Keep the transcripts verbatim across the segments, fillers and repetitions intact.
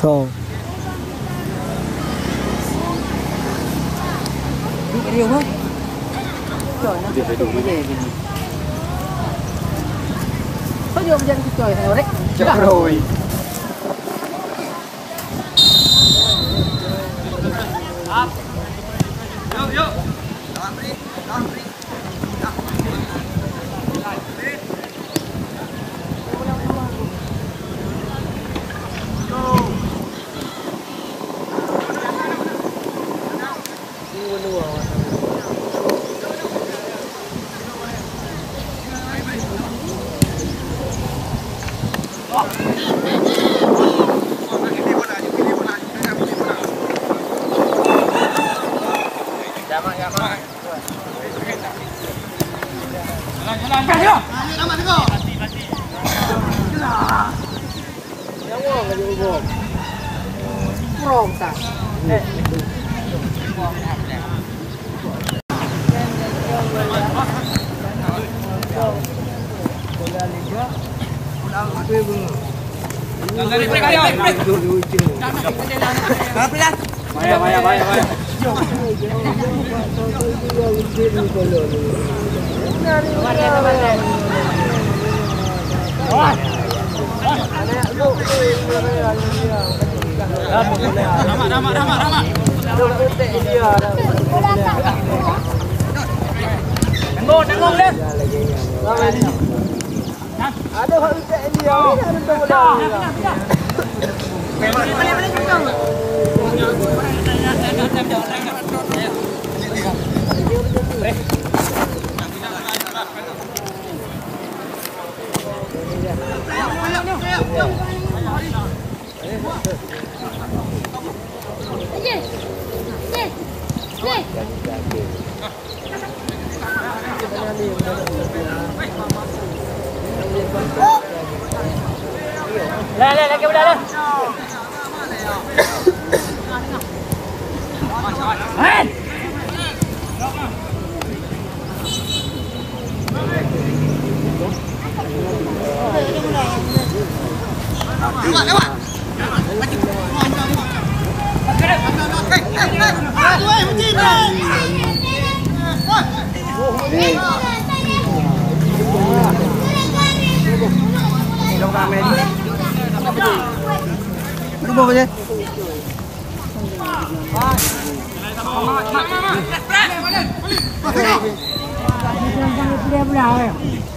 Tho.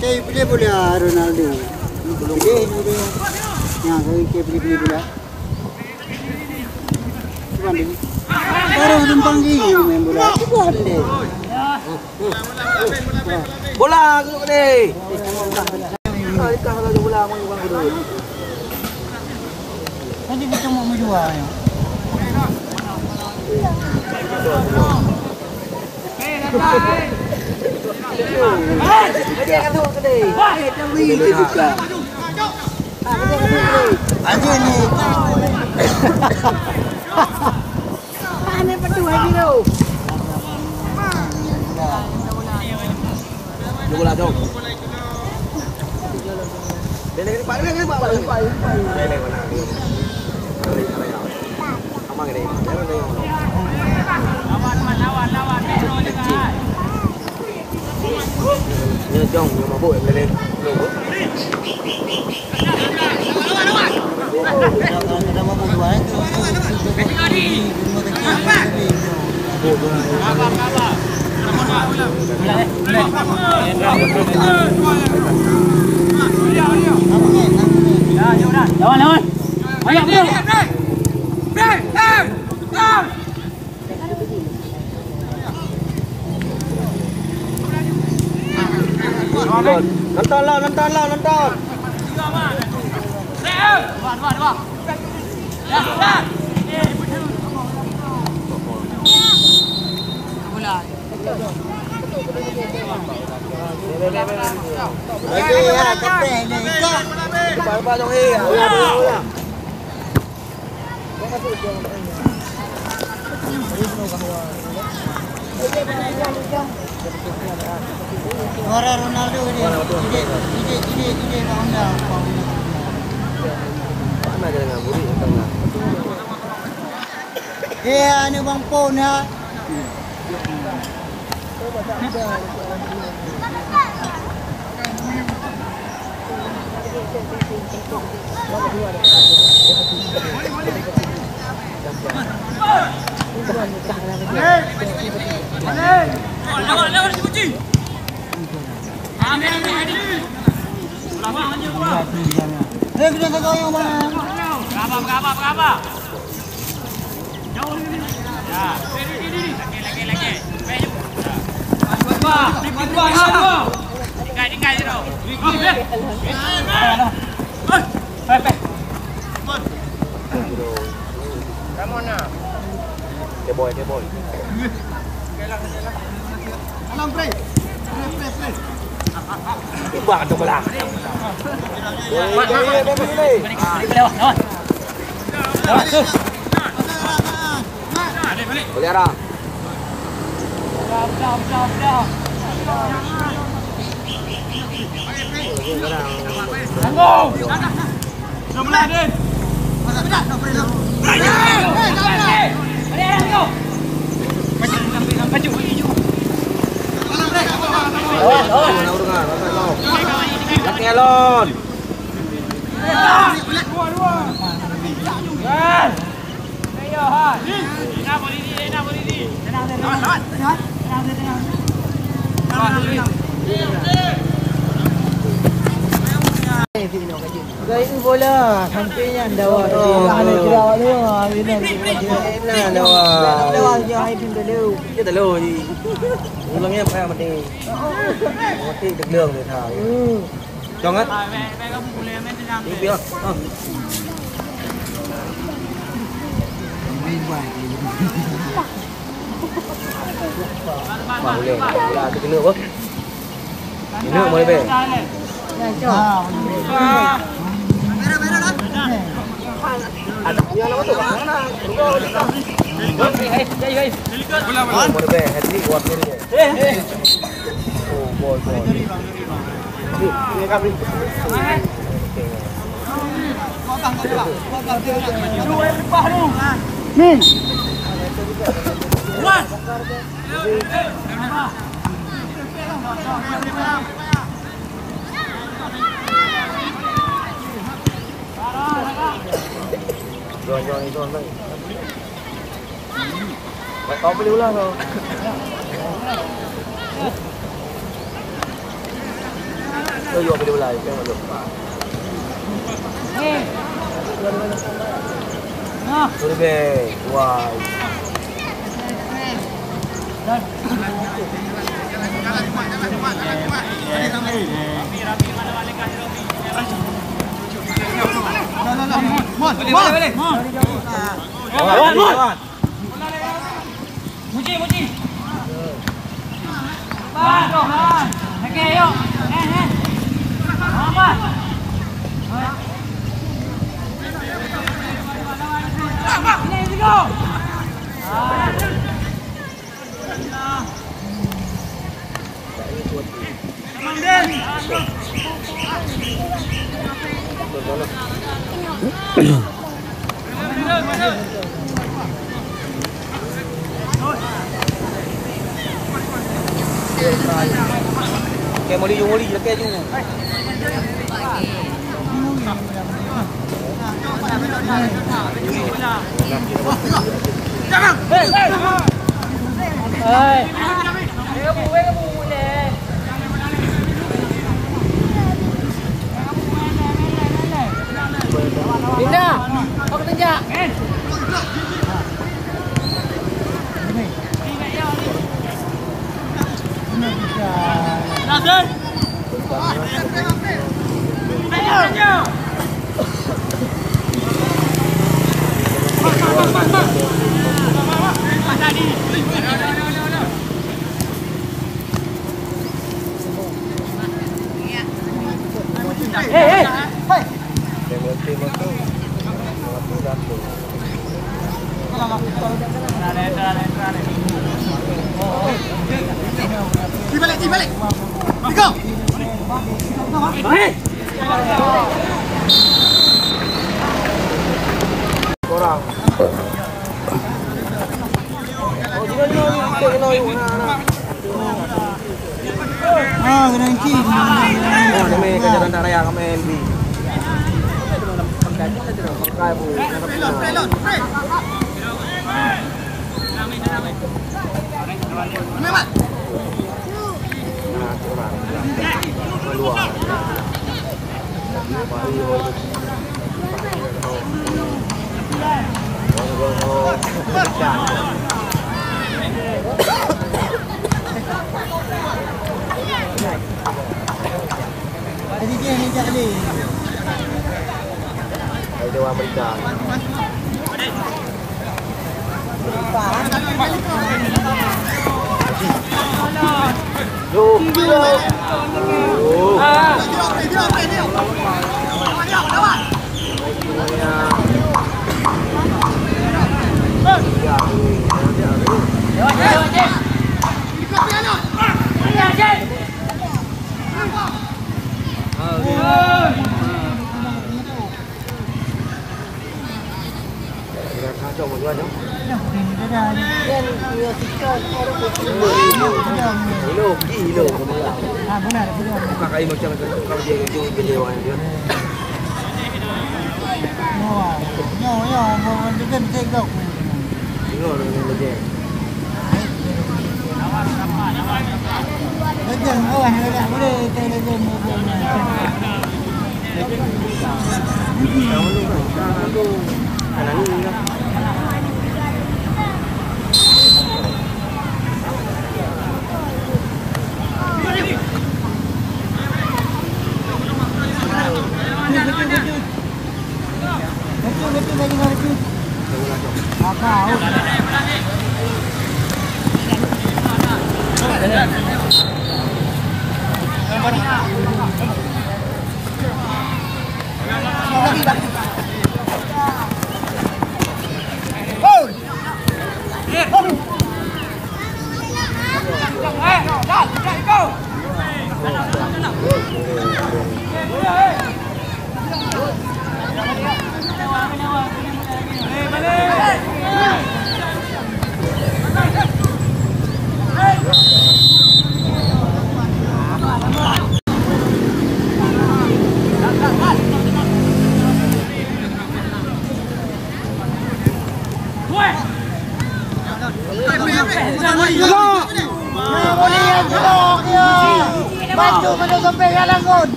Kayak boleh bola Ronaldo. Boleh, boleh. Ya, kayak boleh bola. Cuman dia. Terus numpang gigi main bola. Cuman dia. Bola, gulung deh. Tadi kita mau menjual. Lawan, lawan. Banyak betul. Nonton lah, nonton lah, nonton. Suara Ronaldo ni. Ide, ide, ide, ide, Pak Honda. Mana dia dengan murid datang lah. Eh, aneuk bang pon, ha. Eh, kena tengok yang mana? Keboy, keboy. Salam, pre. Pre, pre, pre. Ibak tu belah. Boleh, boleh, boleh. Boleh arah. Laki Alon. Gaya bola, sampai nyan dawa. Oh. Ada gerak awak tu, ah, bina. Nah, dawa. Dawa je, hai pun dulu. Dia dulu je. Ulang yang payah mati. Mati tegelang dia, nah. Hmm. Cong, eh? Ini dia. Ah. Wah, boleh. Bola tu kena apa? Kena, boleh, be. Boleh, be. Hat-trick buat dia. Oh, gol, gol. Kau boleh ulang kau. Kau juga boleh ulang, jangan lupa. Nah. Boleh, be. Wah. Mon, Mon, Mon. Mon. Muji, Muji. Ban, ban. Oke, yuk. Eh, eh. Apa? Ini, ini, go. Ah. Oke, mau laju, mau laju, oke, laju. Pindah, kau ketenjak. Hei, hei. Balik, balik. Tiga. Korang.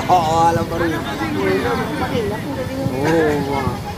Oh, alam baru. Oh, wah.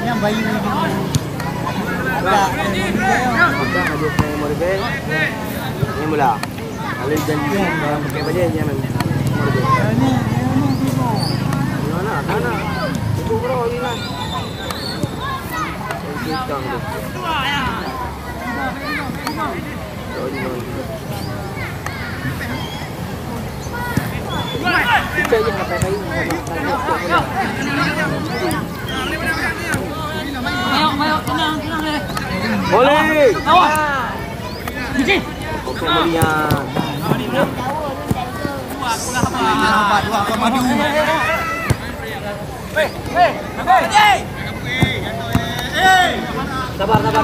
Yang bayi ni. Ada. Ada. Ada. Ini mula. Kalau janji, kalau pakai baju, jangan. Mana, mana? Ibu bro, ni lah. Kita je pakai kain. Boleh. Sabar, sabar.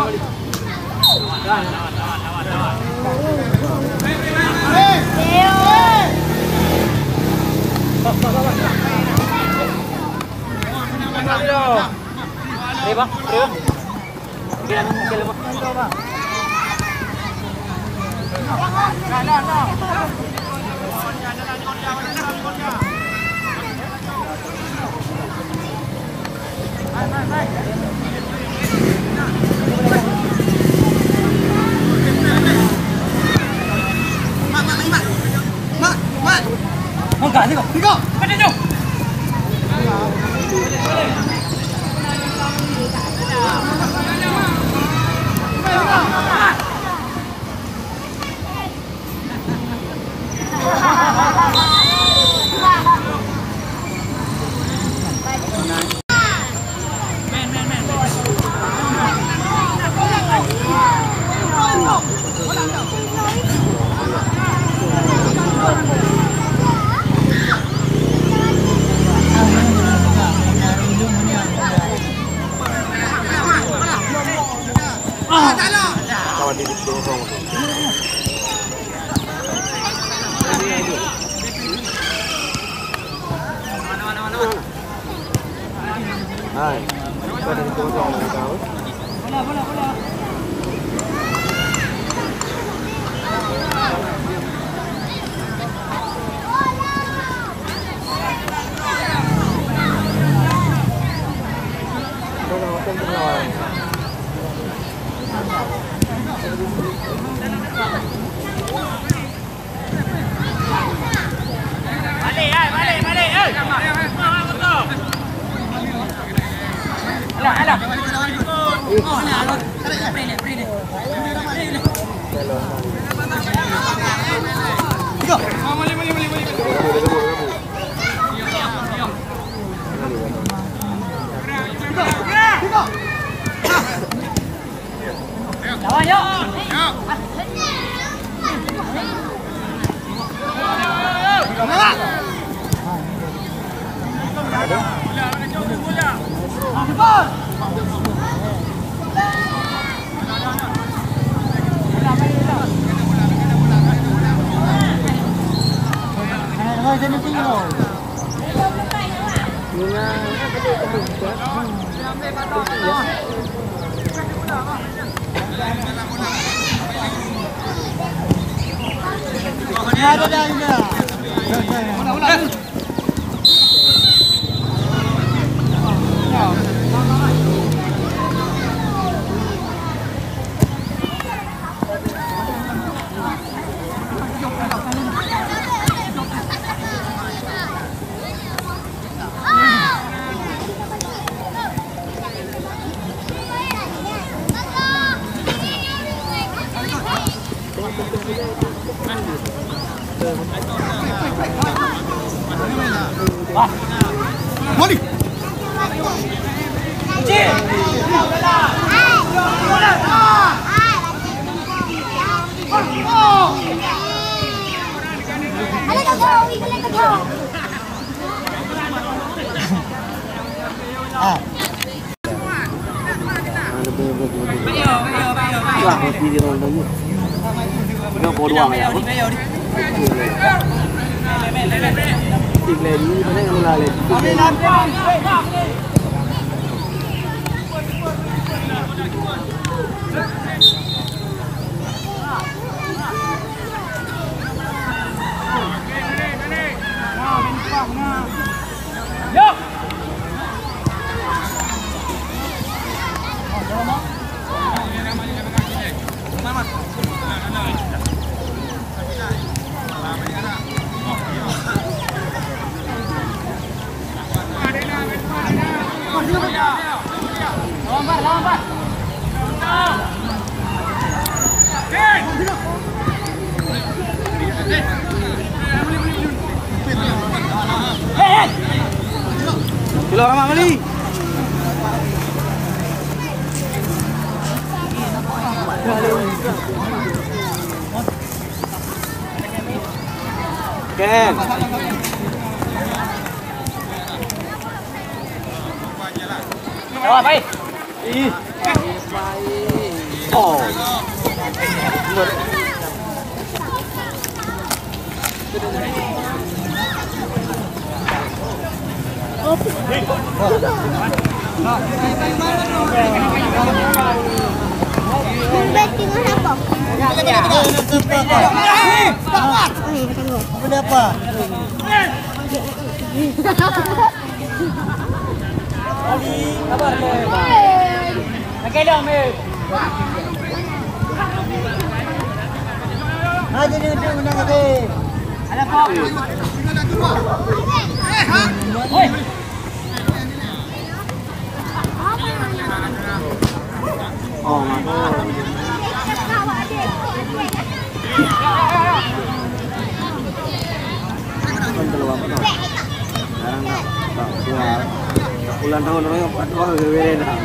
Ni, Bang. Ni, Bang. Hai, kau dari Tongkong, kau. Lama kali. Ken. Jawab, baik. Ih. Oh. Kenapa? Kan keluar penuh. Sekarang tak, tak keluar. Ulang tahun orang yang empat dua ke beda dah.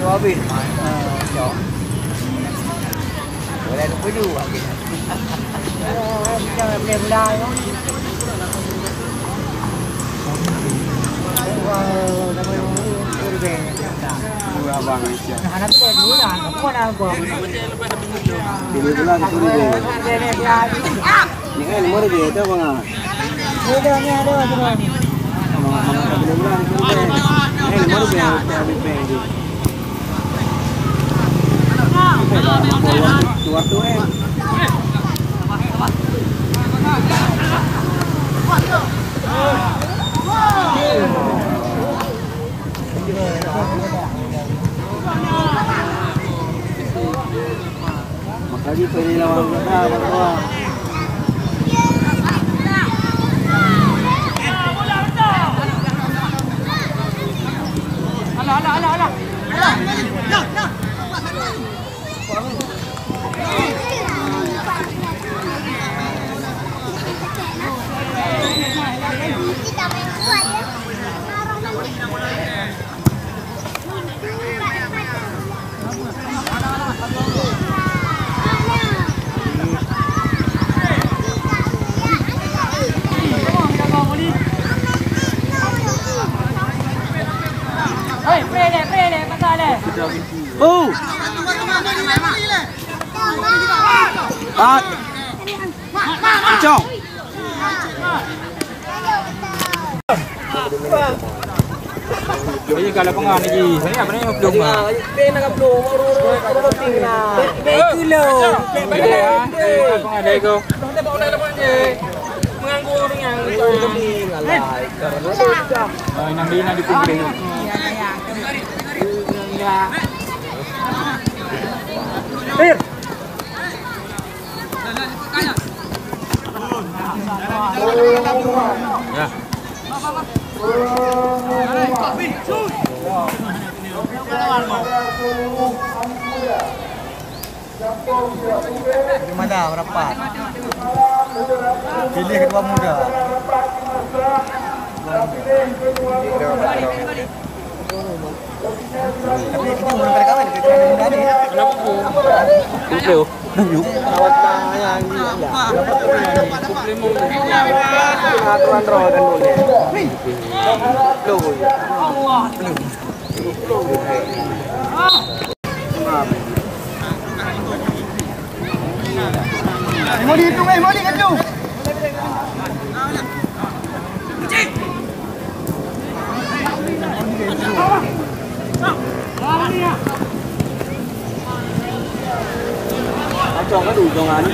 Habis. Ah, ya. Boleh tunggu dulu lagi. Dua abang Aisyah. Tiga belas tu dia. Ni kan lima ribu, itu apa, Ngah? Beda ni ada tu. Sama, sama, tiga belas tu dia. Eh, lima ribu yang habis peng tu. Waktu, eh. Makajih peureulawang gata, Pak Ketua. Alah, alah, alah, alah. Oh! Pat! Kencang! Jadi kalau pengan lagi, saya apa ni, belum. Baik dulu. Baik dulu. Pengan dari kau. Ah, nang di, nang di. Ya. Gimana rapat? Pilih ketua muda. Tapi itu belum pada kahwin, ketua muda ni. Kenapa tu? Okey, oh. Dah yuk. Aturan roh kan boleh. Belum. Mau dihitung, eh, mau dihitung. Kacau kan ujung ni.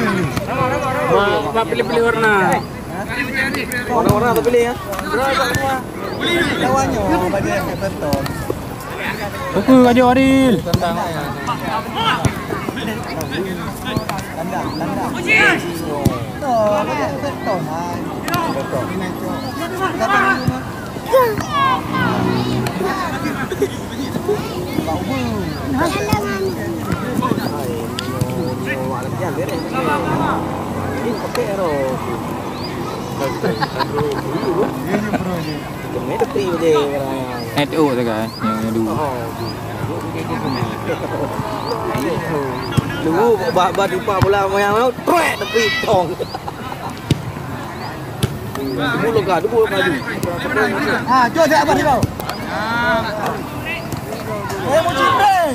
Wah, pilih-pilih warna. Warna-warna tu pilih ya. Lawan nyoe baju yang betul. Buku baju Aril. Tandang, tandang. Oh, baju yang betul. N O tu kan, yang dua. Dulu bah bah dipak bola mayang laut, trek tepi tong. Dulu ka, dulu ka. Ha, jom saya abang kau. Eh, Mujib, eh.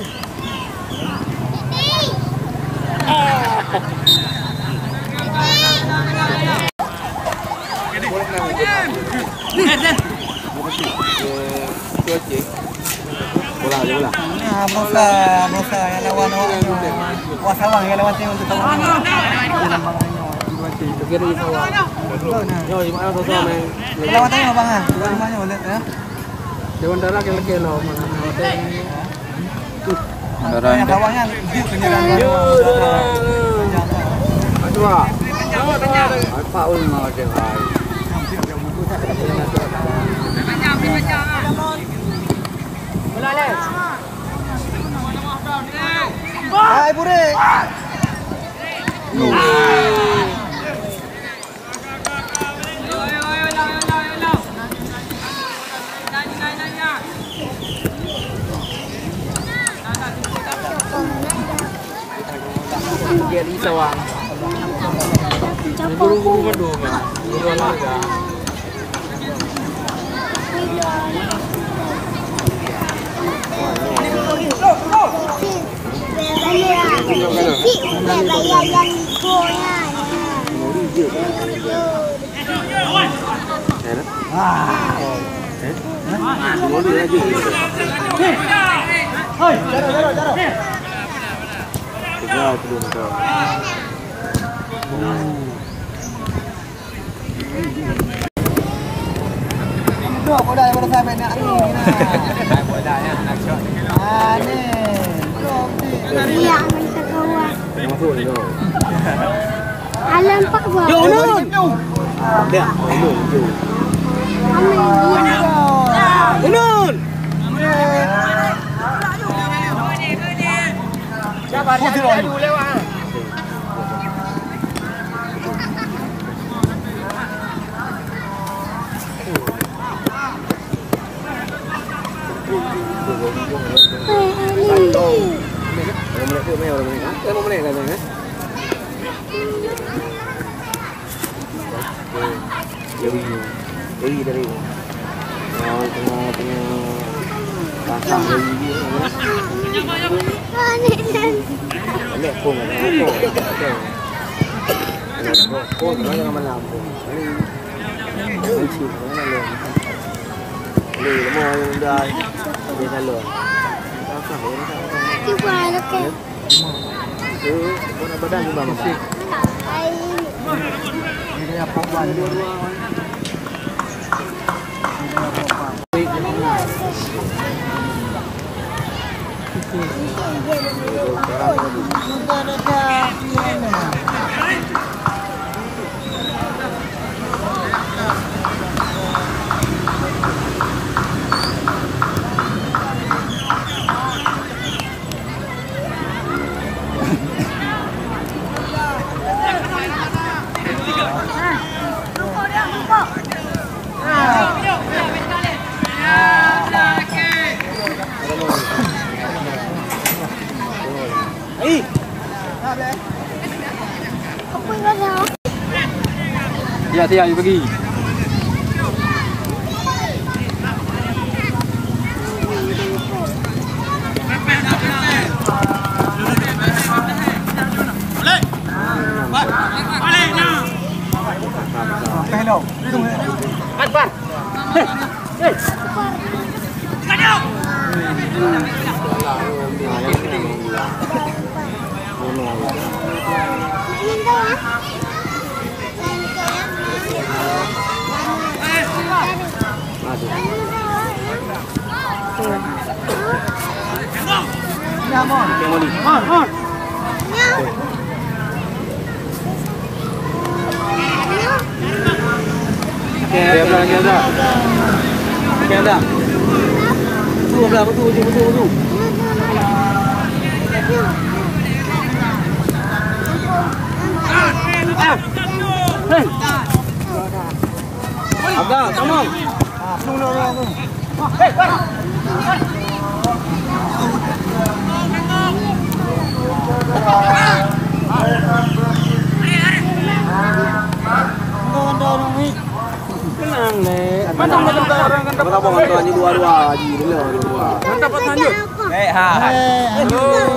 Bola, bola. Nah, berusaha, berusaha yang lawan awak tu. Wah, sawang yang lawan tim untuk sawang. Kira di sawang. Yo, di mana sawang, man? Lawan tanya abang ah. Lawan mana boleh ya? Dewan Darah kira-kira lo mana? Darah yang Dua. Apa ulama macam hai? Hai, Puri. Jadi sawang. Guru-guru madu kan. Guru olahraga. Dua bola yang baru sampai nak ni. Ah, ni. Iya, aman terkawan. Alam pak gua. Yo, Nun. Dah, Nun, Nun. Amin. Nun. Sabar, ya, dulu lewat. Dari, dari. Oh, tengah, tengah. Pasang dari dia. Lek pun ada apa. Oh, jangan malam. Ini. Ini, ini, ini. Ini, ini, ini. Cuba, oke. Siap, siap, you pergi. Hello. Abang, come on. Tenang, Lek. Macam orang kan dapat orang tuanya dua-dua, Haji, dua-dua. Kan dapat lanjut. Eh, ha. Eh, lanjut.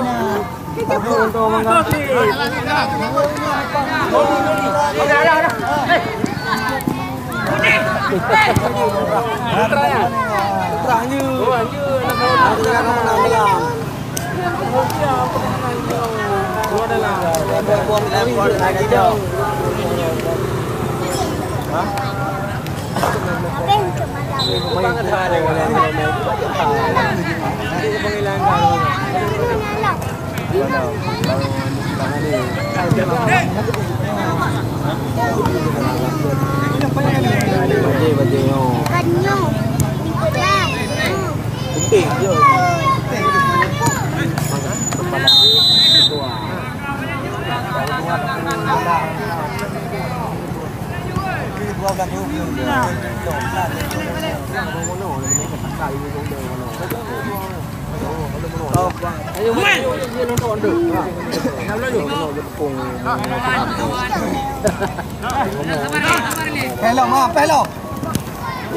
Pelok, ma, pelok.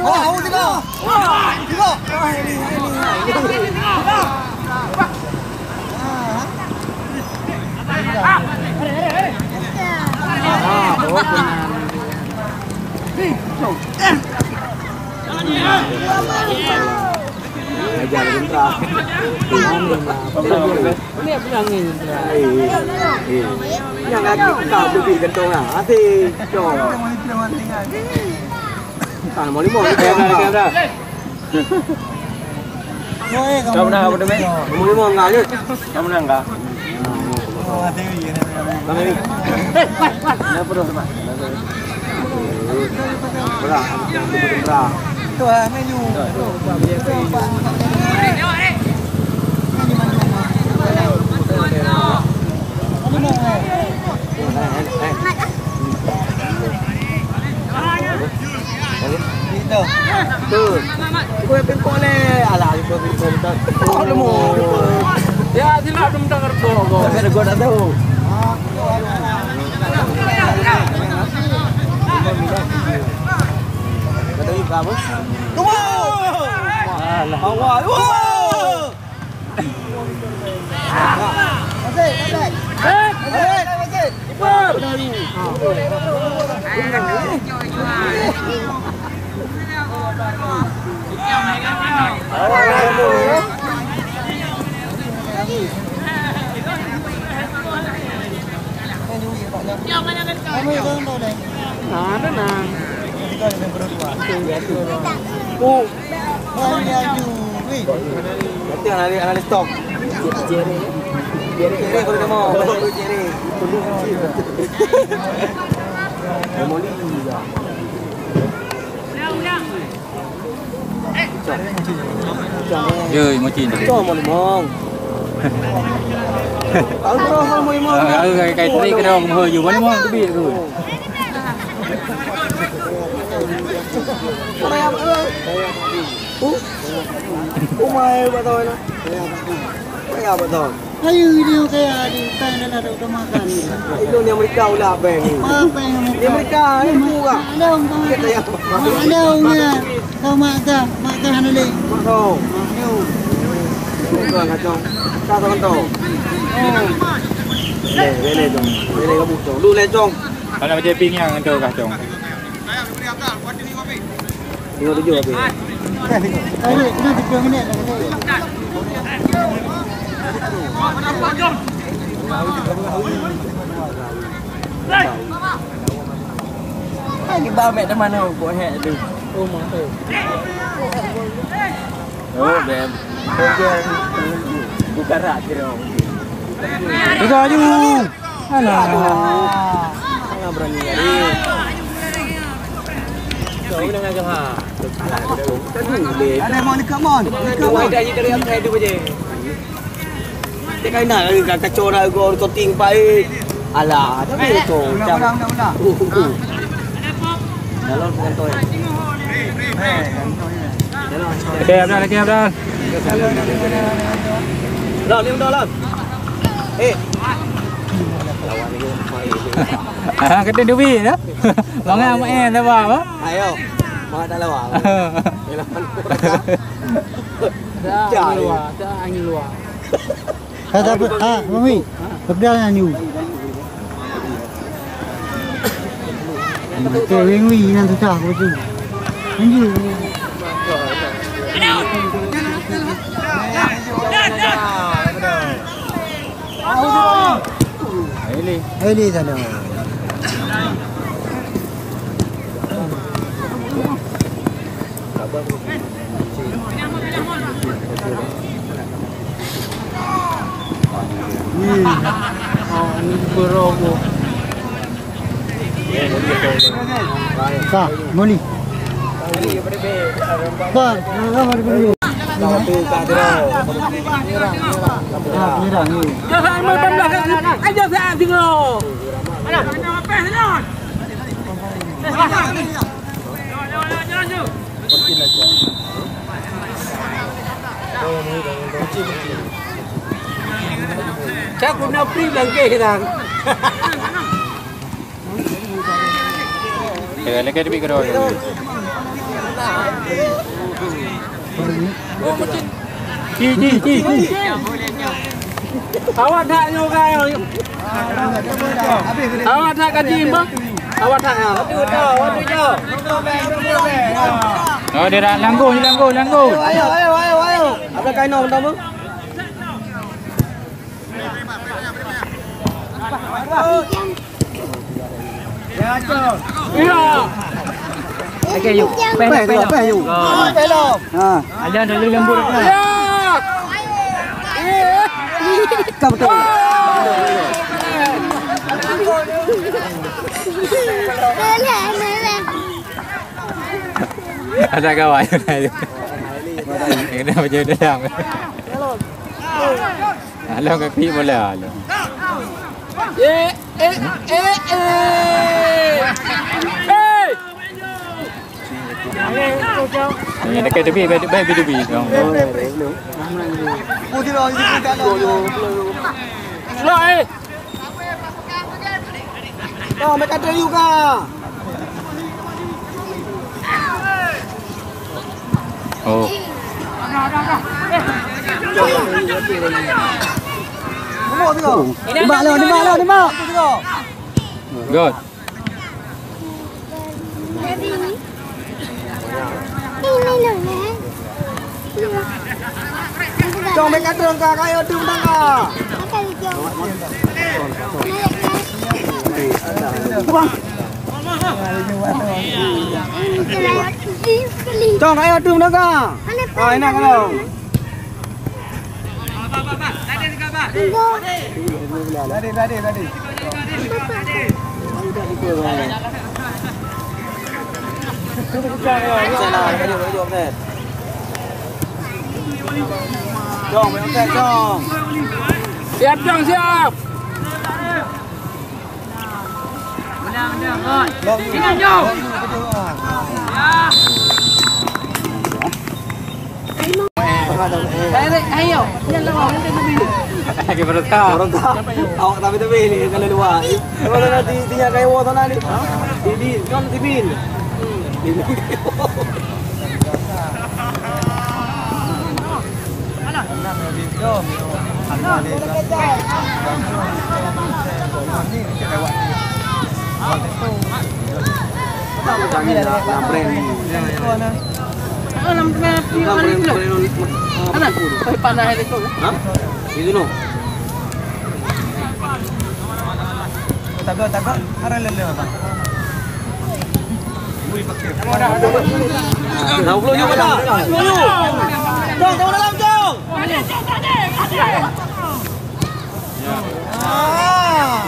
Wah, tiga. Tiga. Ajar kontra. Ini apa angin kontra? Eh, eh, eh. Yang lagi kau tu di gentong ah. Asyik. Cok. Bukan, mau lima. Kamera, kamera. Kamu dah apa tu, Mek? Umur lima enggak je. Kamu dah enggak? Bang Eri. Kenapa dah, Mak? Berat. Berat. Tu lah, menu. Itu. Tu. Kau yang pingpong leh. Alah, itu pingpong tu. Oh, lemu. Ya, silap tu minta kerja kau. Tapi ada gua tak tahu. Kata you apa? Dua. Alah. Awal. Dua. Masih, masih. Masih, masih. Nah, ada nah. Oh. Nanti analis, analis stok. Ciri, ciri, kalau dia mau. Ciri. Demoli juga. Yo, mochi ni. Cuma limong. Aku dah sama limong. Ah, aku kai, kai tadi kena aku mahu you. Mana limong tu, Bi, aku? Umai, Pak Ton. Payah, Pak Ton. Ayo, ini kaya di hutan dan ada udah makan. Itu ni Amerika ulah apa ni? Apa yang Di Amerika? Amerika, ni buka. Ada orang kau. Kita ya. Ada orang ya. Kau mak kah, mak kah ada leh. Mak kau. Mak kau. Buka kacau. Tak tahu kau. Oh. Leh, leh, leh, Cong. Leh, leh, kamu, Cong. Lu, leh, Cong. Kalau macam ping yang kau kah, Cong. Tinggal tujuh habis. Ada, ada tujuh minit lagi. Lagi ba mek teman tu, buat hack tu. Oh, mak tu. Oh, bem. Bukan rak kira. Pegang laju. Alah. Aduh. Sangat berani hari. Kau menang aja ha. Tadi boleh. Ada mau dekat mon. Dekat mon. Dah jadi dari apa itu je. Dia kan nak kacau nak gol shooting pai. Alah, tapi tu. Ulang, ulang, ulang, ulang. Dalam penonton. Okey, Abdul, okey, Abdul. Lon, ni betul, Lon. Eh. Lawan ni. Ah, kata duit dah. Mangat main dah, Bang. Ayo. Mangat tak lawan. Dah, angin luar. Dah, angin luar. Ha, tak apa. Ha, Mami. Pedas nyan you. Mata weng wi nan susah betul. Lanjut. Aili. Aili sana. Hmm. Oh, ni berobo. Ka, moli. Ka, ka, moli. Ha, penyerang ni. Aja saya tengok. Cak guna pri bangke hilang. Ya, lagi lebih kedua. Ci, ci, ci, ci. Awak tak nyokai. Awak tak kaji, Mbak? Awak tak, ah. Oh, dia dah langgung, langgung, langgung. Ayo, ayo, ayo, ayo. Ada kain orang tamu? Okey, yuk. Peh, peh, peh, yuk. Ha. Ada, ada lembut. Ya. Ka betul. Ada kawan. Kena baju dalam. Along kaki bola, along. Eh, eh, eh, eh. Hei! Ni dekat tepi, baik, baik, baik, baik. Slow, eh. Oh, mereka ada juga. Oh. Tembak lah, tembak lah, tembak. Good. Cong, bèk ka treun ka, ka ayo treun ka. Cong, ka ayo treun ka. Ah, enak kalau. Siap, Cong, siap. Ayo, ayo. Lagi berusaha. Berusaha. Awak tapi tapi ni kalau luar. Kalau nanti tinggal kayu sana ni. Ini kan timin. Ini. Hah? Itu noh. Tagok, tagok, arah lele, Abang. Dah puluh nyoe, Abang. Puluh nyoe. Jom, jom dalam, jom. Ah.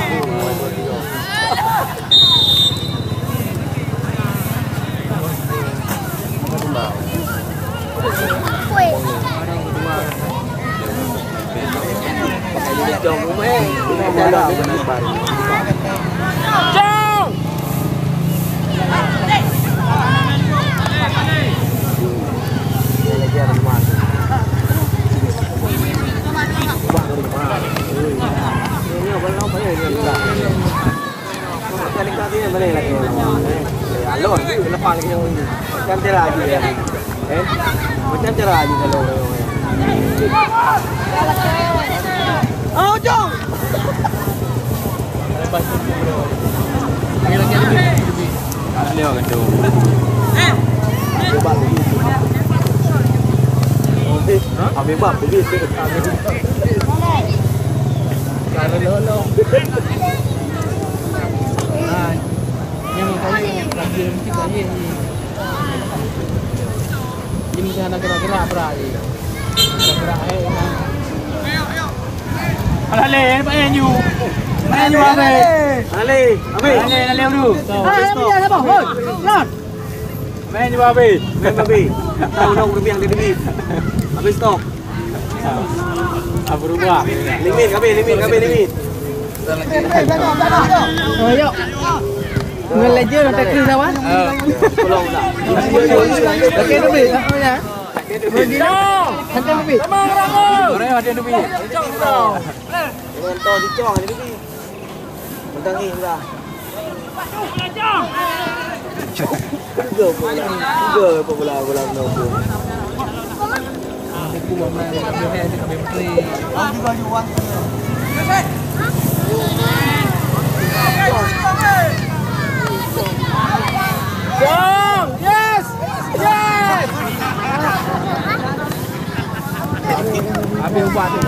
Alon, lepas lagi. Macam cara aja ya. Eh? Macam cara aja kalau orang. Oh, jom. Lagi, lagi, lagi. Ada orang tu. Habis bab, habis. Kalau lolong. Hai. Nyang kali lagi mesti kali ni. Dia mesti hana gerak-gerak berat ni. Gerak-gerak, eh, nah. Alah, leh, nampak yang you. Nampak yang you, Abang. Alah, leh, Abang. Alah, leh, alah, leh, dulu. Ah, stop. Yang ni apa? Hoi, Ron. Main juga habis. Main habis. Tahu dah rupiah dia beli. Habis stok. Ah, berubah. Limit habis, limit habis, limit. Oh, yuk. Dengan legend ada kris lawan. Ah. Tolong dah. Okey, tu beli. Tak apa ya. Okey, tu beli. Okey, tu beli. Orang yang ada tu beli. Orang tahu dicong ada beli. Mentang ni dah. Tiga bola. Tiga bola, bola menobong. Yes! Yes! Habis ubat tu.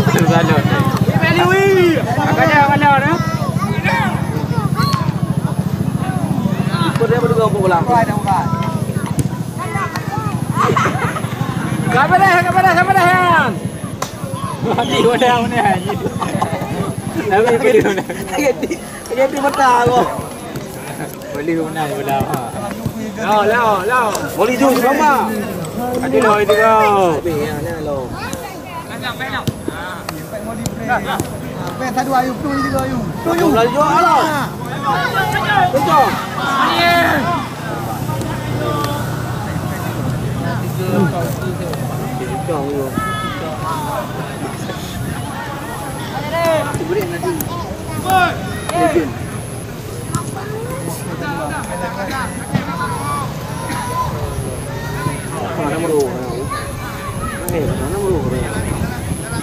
Terlalu. Agak dah, agak dah, dah. Kau dia berdua apa bola? Siapa dah? Siapa dah? Siapa dah, Yan? Mati udah, udah. Tapi, tapi, udah. Jadi mata aku. Boleh menang bola. Lao, lao, lao. Boleh jom sama. Ada lah itu kau. Habis ya, ni lo. Pen satu ayu, tu juga ayu. Tu ayu. Lalu jom, alah. Betul. Betul.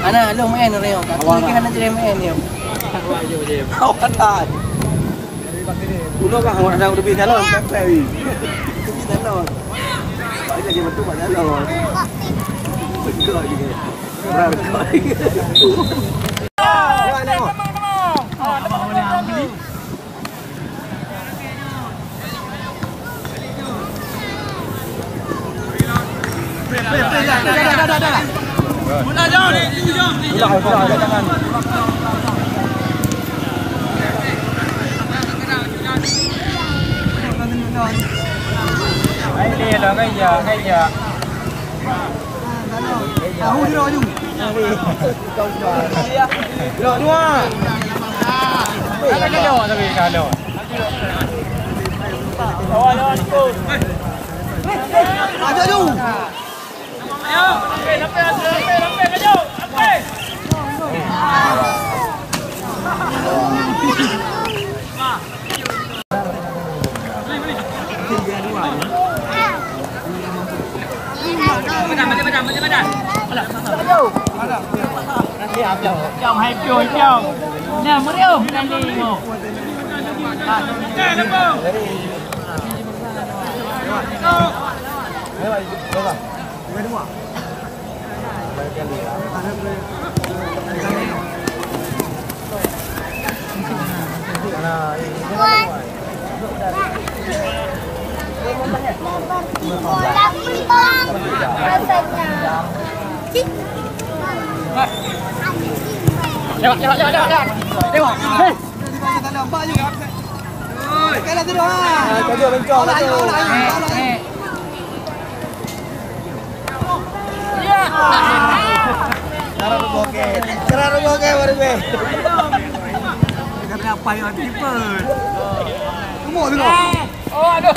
Ana, lu main orang. Aku ni kan ada main dia. Awak dah. Ulo kan awak dah lebih dalam, sampai. Lebih dalam. Banyak je betul, banyak dalam. Betul je. Berang. Tengok, tengok, tengok, tengok, tengok. Tengok. Hei. Kajol bencong lah tu. Cara tu bokeh. Cara tu bokeh baru gue. Kita punya apa yang tipe? Semua tengok. Oh, aduh.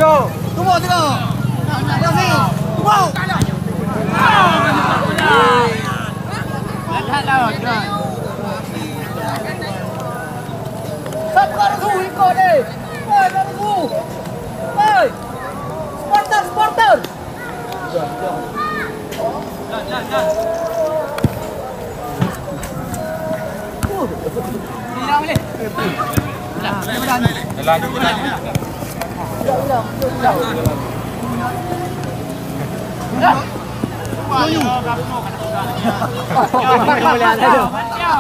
Yo, tunggu, tunggu. Terima kasih. Tunggu. Satu kali su, ikut deh. Hei, kali su. Hei. Supporter, supporter. Jalan, jalan.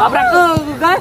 Tabrak ke, kan?